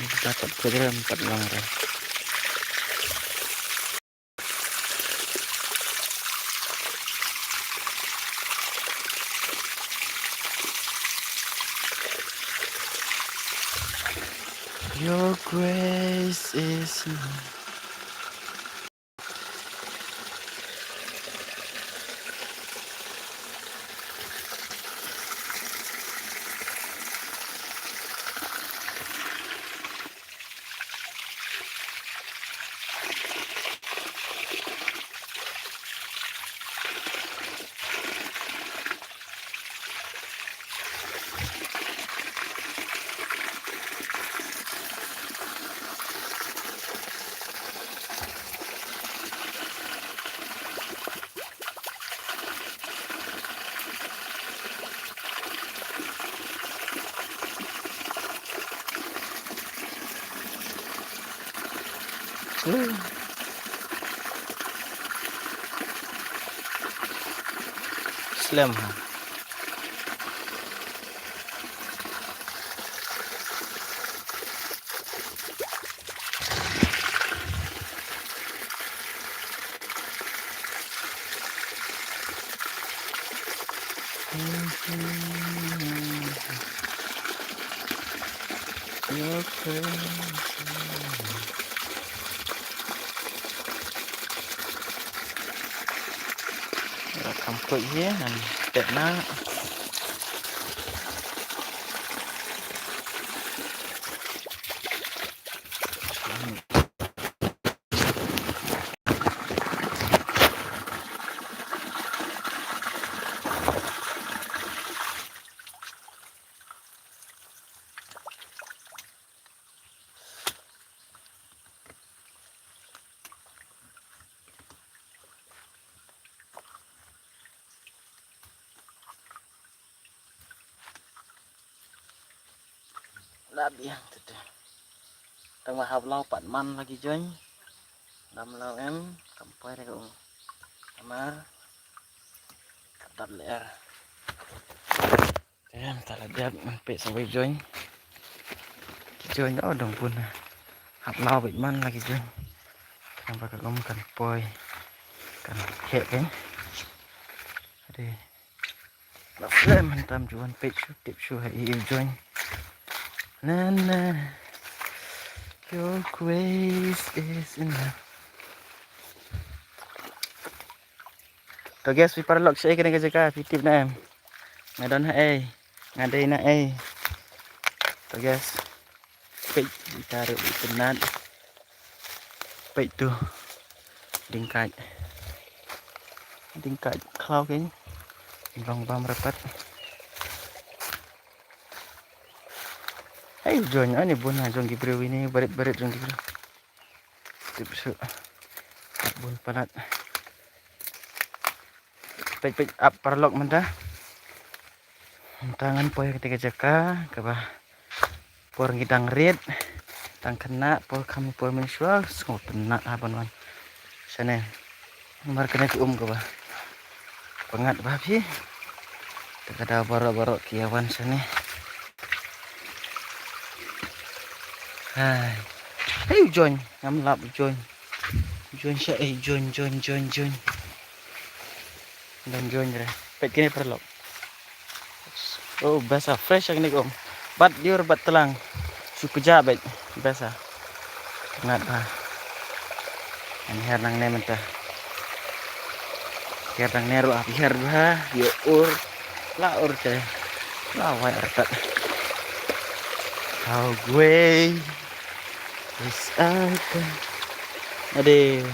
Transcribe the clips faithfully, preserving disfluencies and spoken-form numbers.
Dapat program empat lang re. Your grace is enough. Slem ha. Your presence. Welcome to here and that now. La biang tu tu. Tang ba hap lau pat man lagi join. Dam lau em, kam poi re ko. Amar. Katat le er. Em, ta la jap man pe sa wei join. Ki join oh dong pun. Hap lau bit man lagi join. Kan ba ka gom kan poi. Kan hek kan. Ade. Lap lem hantam juan pek shu tip shu ha i join. Na na. Your grace is enough. To guys, pi paralok sha kane ka jaka, pi tip na em. Nga don ha ei. Nga dei na ei. To guys. Peit, ita ruh i tynat. Peit tu. Dingkait. Dingkait khlaw kein. Long bam rapat. Hei, jong ani bun ha jong ki briew ini, barit-barit jong ki briew. Tip su. Bun palat. Peit, peit, ap paralok mynta. Mynta ngan poi kata ka jaka kaba por ngi dang rit, dang khynnah, por kham por mynshuwa, sngewtynnat ha ban wan shane. Namar kane ka um kaba pyngngad bha phi. Te ka daw baroh baroh ki ïa wan shane. Hai. Hei u join, ngam lap u join. Join sha ei, join, join, join, join. Don join re. Peit kine paralok. Oh, best ah, fresh ah kine ka um. Bad ïur bad tlang. Shu pynjah bad. Best ah. Ngat bha. Ngan hiar nangne mynta. Hiar nangne ruh ah, hiar bha. Ïoh ur. La ur te. La wai artat. How great is our God. Ade.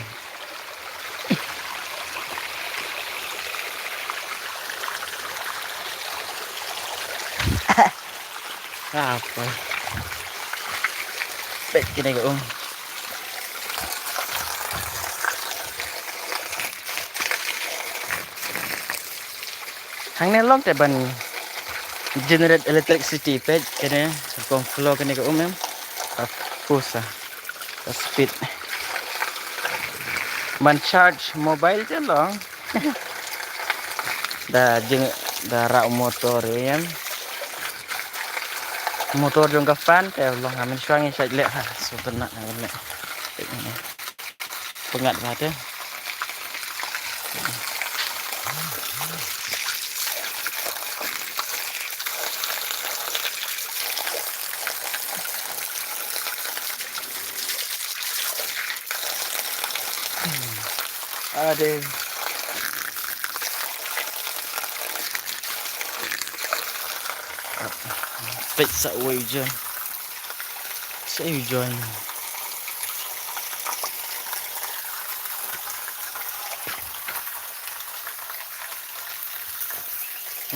Apa? Peit kine ka um. Hangne long te ban generate electricity, peit kine, kong flow kine ka um em. Ka push ah. Ka speed. Ban charge mobile te long. Da jing, da rah motor em. Motor jong ka fan te long ha, mynshwa ngi shait leh ha. Sngewtynnat ha leh. Pyngat bha te. Ade. Peit sa uwei u join. Sa uwei u join.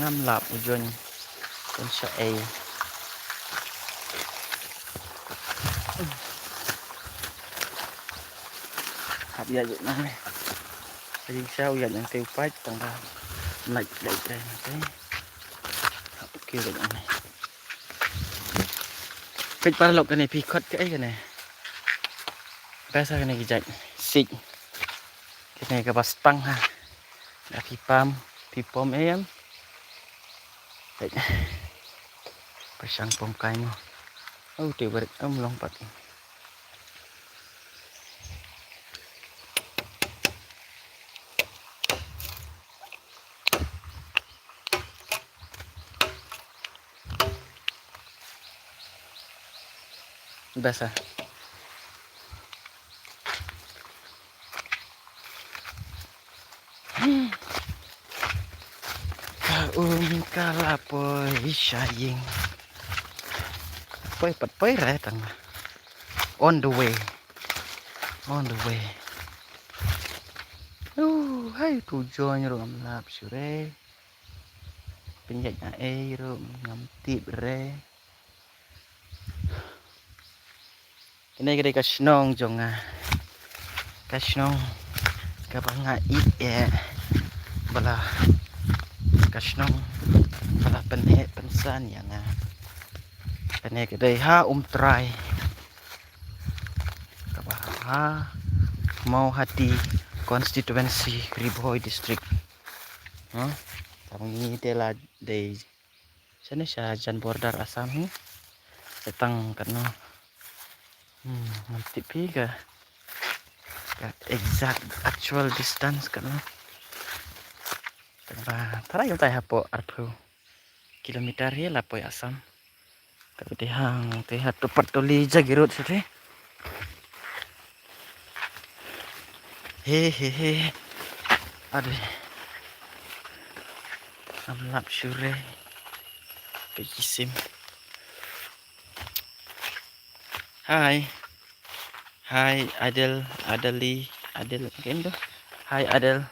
Ngam lap u join. Kan sa ei. Hap ïa jong nang ne. Sa jingshah u ïa nang te u pait tang ba. Nai dai dai nang te. Hap kiew jong nang ne. Peit paralok kane phi khot kaei kane. Basa kane ki jait. Sik. Kane kaba stang ha. Nga phi pam, phi pom em. Peit. Pyrshang pom kai mo. Oh, te beret em long pat. Basa. Ka um ka la poi sha ïing. Poi pat poi re tang. On the way. On the way. Uh, hai tu join ruh ngam lap shuh re. Pynjah na ei ruh ngam tip re. Kane ka dei ka shnong jong nga. Ka shnong kaba nga ïeit eh. Ba la ka shnong ba la pynheh pynsan ïa nga. Kane ka dei ha Umtrai. Kaba ha Mawhati constituency, Ri Bhoi district. Ha? Tang ngi te la dei shane sha jan border Assam hi. Sa tang katno. Hmm, ngam tip hi ka, ka exact actual distance katno. Tang ba tharai ngam tai hapoh arphew kilometer hi la poi Assam. Ka te hang te ha tu pat tu li jagi road sha te. He he he. Ade. Am lap shuh re. Pe kisim. Hi. Hi Adel, Adeli, Adel again do. Hi Adel.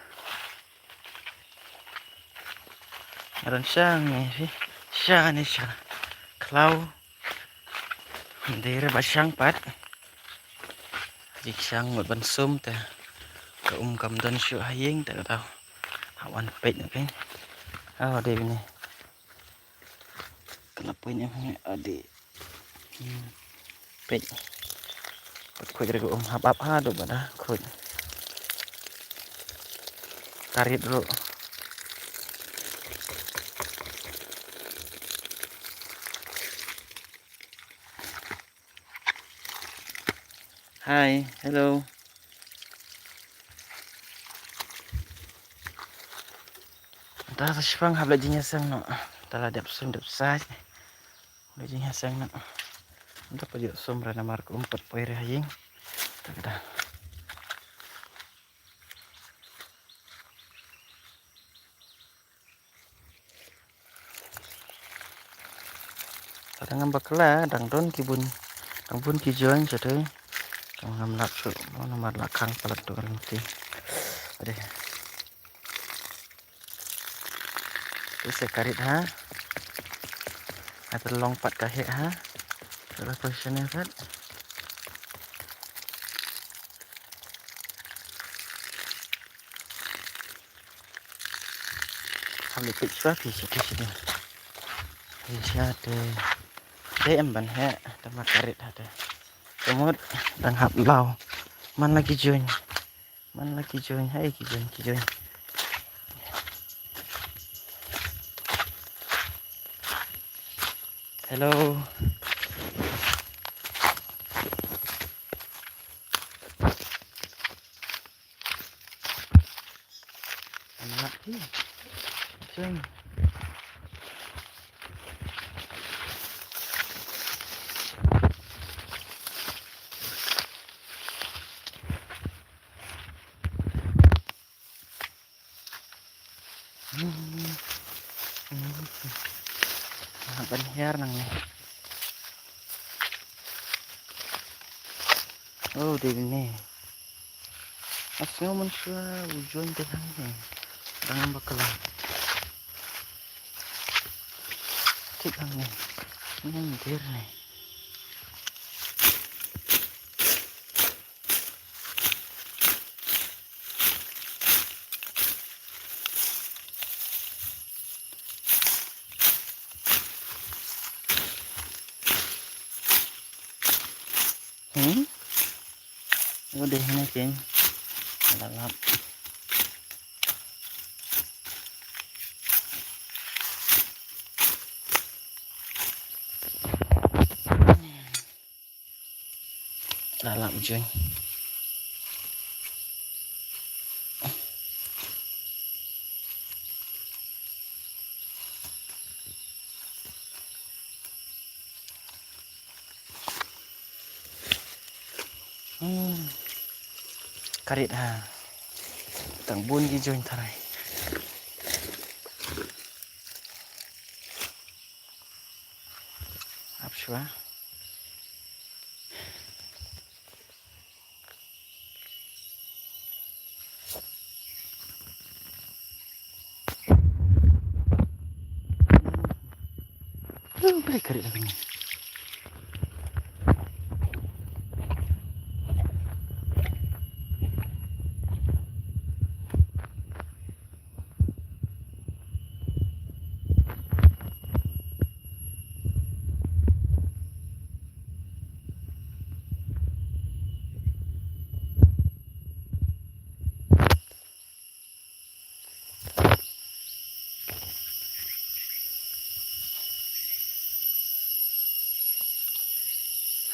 Aron shang ni hi. Sha ni sha. Klau. Dei re ba shang pat. Jik shang mut ban sum te. Ka um kam don shu ha ïing te ka tau. Ha wan peit na peit. Oh dei bini. Ka la poi ne ha dei. Hmm. Peit. Pat khuid re ka um hap ap ha do ba da khuid. Karit ruh. Hi, hello. Ta sa shipang hap la jingïaseng noh. Ta la dep sum dep sai. La jingïaseng noh. Ta pa ju sum re namar ka um pat poi re ha ïing. Ta ka da. Tang ngam bakla dang don ki bun, dang bun ki join sha te. Tang ngam lap shuh mo namar la khang palat tu kan ti. Ade. Te se karit ha. Ate long pat ka heh ha. Te la position ne pat. Hap lipit shuwa phi sha phi sha phi sha te. Te em ban heh te ma karit ha te. Te mut dang hap law. Man la ki join. Man la ki join. Hai ki join ki join. Hello. Jeng. Ban hiar nangne. Oh, dei ne. Nga sngew mynshuwa u join te hangne. Dang bakla. Thik hangne. Nang dir ne. Hmm? Udah ini, Cing. Lalap. Lalap, Cing. Hmm. Ka rit ha. Tang bun ki join tharai. Ap shuwa.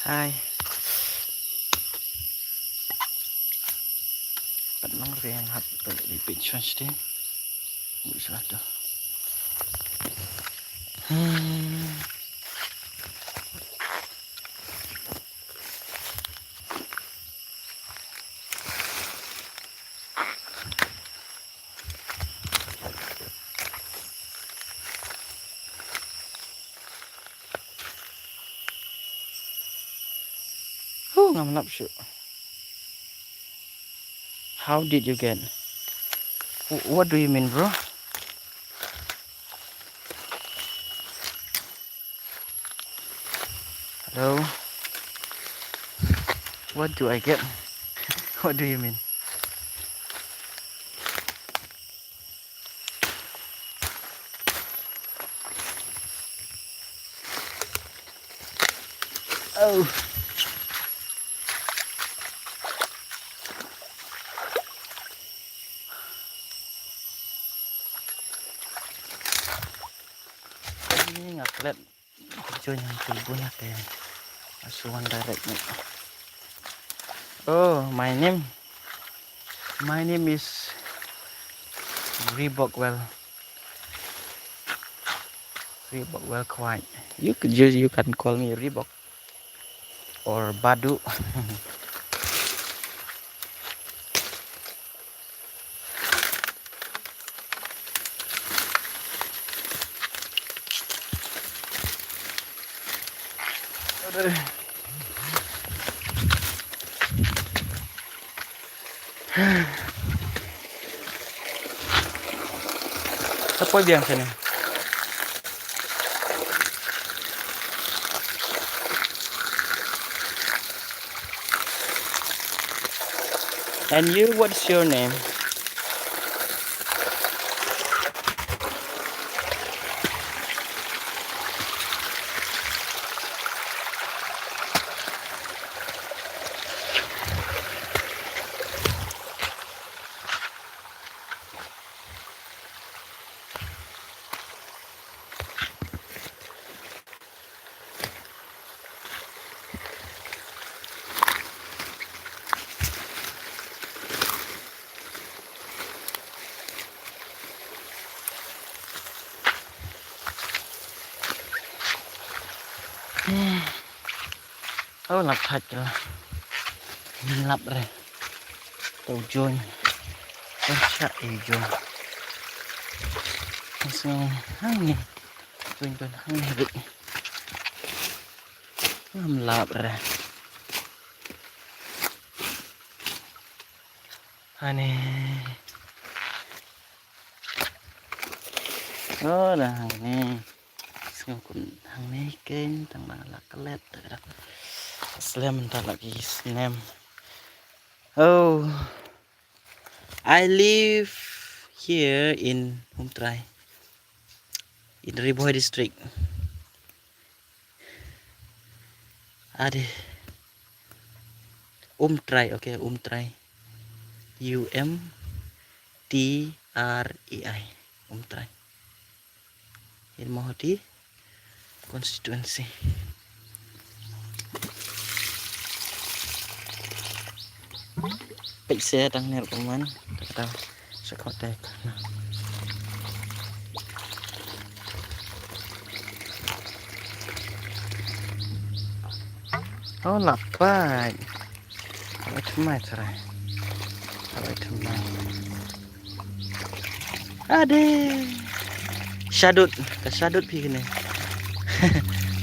Hai. Pat nang riang hap tu di pin chance din. Buat salah tu. Hmm. Huh, ngam lap shuh. How did you get? Wh- what do you mean, bro? Hello? What do I get? What do you mean? Oh. Ni nga klet. Join hangtu bun ha te. Asu wan direct ni. Oh, my name. My name is Reebok Well. Reebok Well Kwai. You could just, you can call me Reebok or Badu. Sa poi biang sini. And you, what's your name? Oh, lap thait la. Lap re. Tau join. Tau cha e join. Masih hangne. Join, join hangne bit. Lam lap re. Hangne. Oh, dah hangne. Sngewkun hangne kein tang ba la klet. Slem ta la ki snem. Oh, I live here in Umtrai, in Ri Bhoi district. Ade. Umtrai, okay, Umtrai. U M T R A I. Umtrai. In Mawhati constituency. Pek se tang ner kuman. Kata sekotek. Oh, lapai. Lapai tmai trai. Lapai tmai. Ade. Shadut, ka shadut phi kene.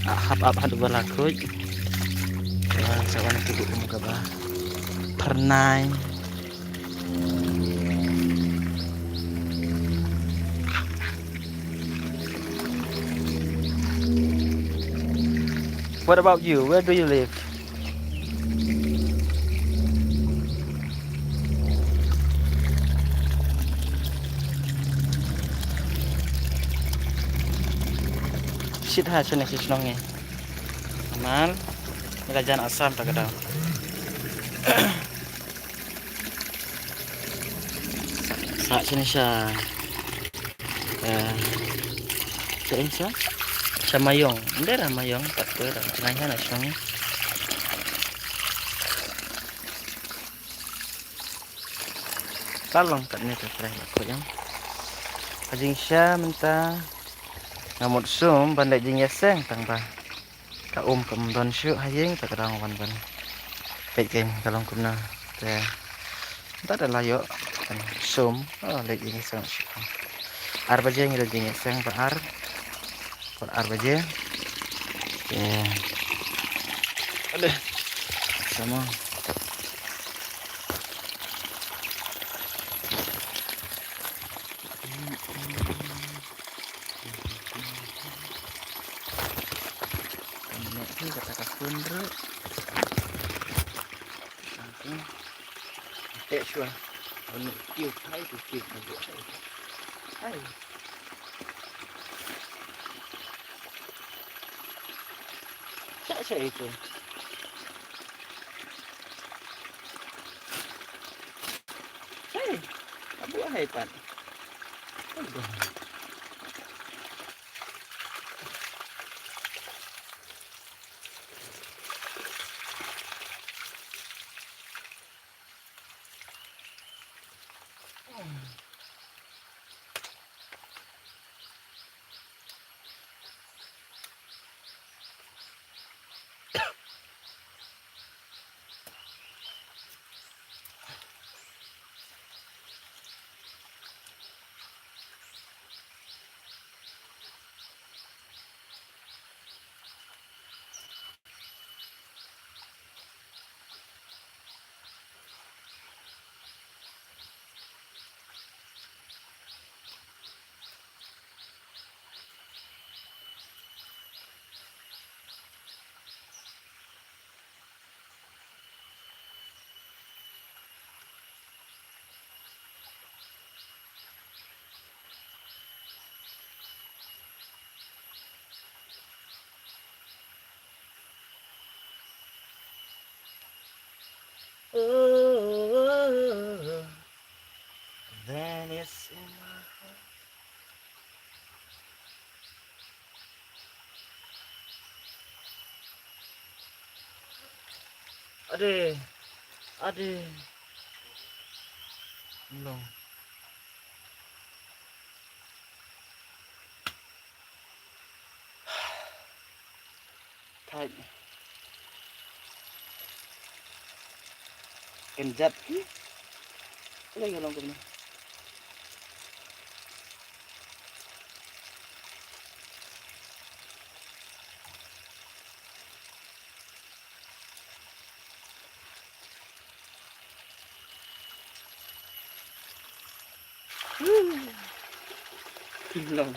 Ah, hap ap haduh ba la khuid. Ba sa wan tu um kaba. Pernai. What about you? Where do you live? Shit ha, shane shi shnong ngi. Amal, ka jan Assam ta ka dau. Sa shane sha, eh, sha, sha Mayong. Ndera Mayong, tak tu dah. Ngai hana shnong. Ka long katne te pyrshah la khuid ïa nga. Ka jingshisha mynta nga mut sum ban leit jingïaseng tang ba ka um kam don shuh ha ïing, te ka dang wan ban peit kein ka long kumno. Te mynta da la ïoh ban sum, oh, leit jingïaseng shuh. Ar baje ngi leit jingïaseng, ba ar, ba ar baje. Te ade sama. Kata ka phone ruh. Te shuwa. Anu, kiu, hai tu, kiu, hai tu. Hai. Sha, sha itu. Hey, abu hai pat. Abu hai. Oh, then it's in my heart. Ade, ade. No. Thait. Kan jat. Lei ka long kumne. Long.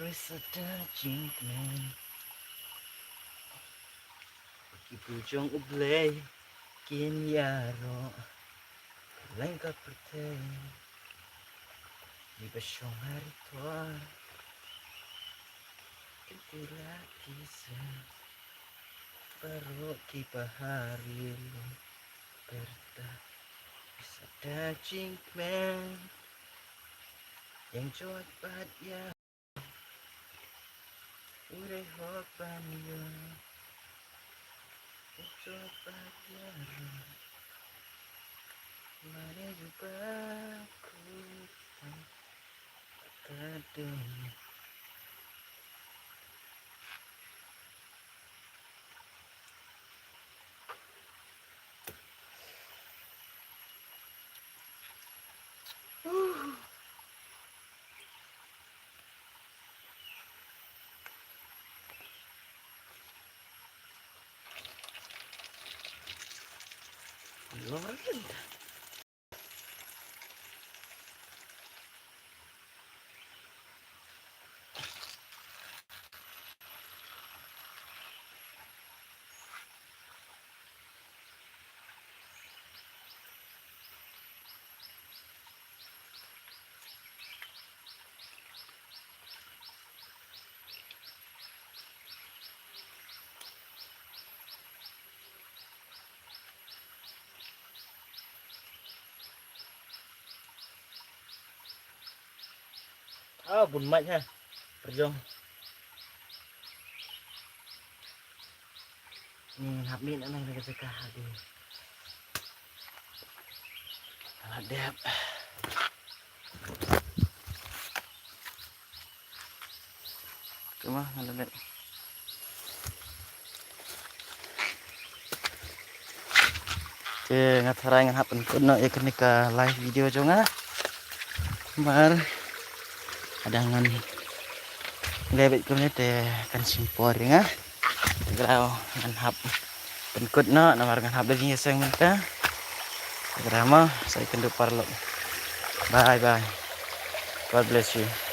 Risa da jingkmen. Ki briew jong U Blei kin ïaroh lyngba ka pyrthei. Ngi ba shong ha ri Thwar kin kylla ki seng. Baroh kiba ha ri lum pyrta. Risa da jingkmen. Ïeng jot bad ïa U dei hok ban ïa u jot bad ïa u. Mane jubab ku tang ka dum. Ah, bun mait ha. Pyrjong. Ni hap ni na na ka jaka ha di. Ala dep. Cuma ngan leh. Te nga tharai ngan hap pynkut noh ïa kane ka live video jong nga. Namar lada ngan leh beit kumne te kan shim por ïa nga. Te kata ngan hap pynkut noh namar ngan hap da jingïaseng mynta. Te kata mo sa ïakynduh paralok. Bye bye. God bless you.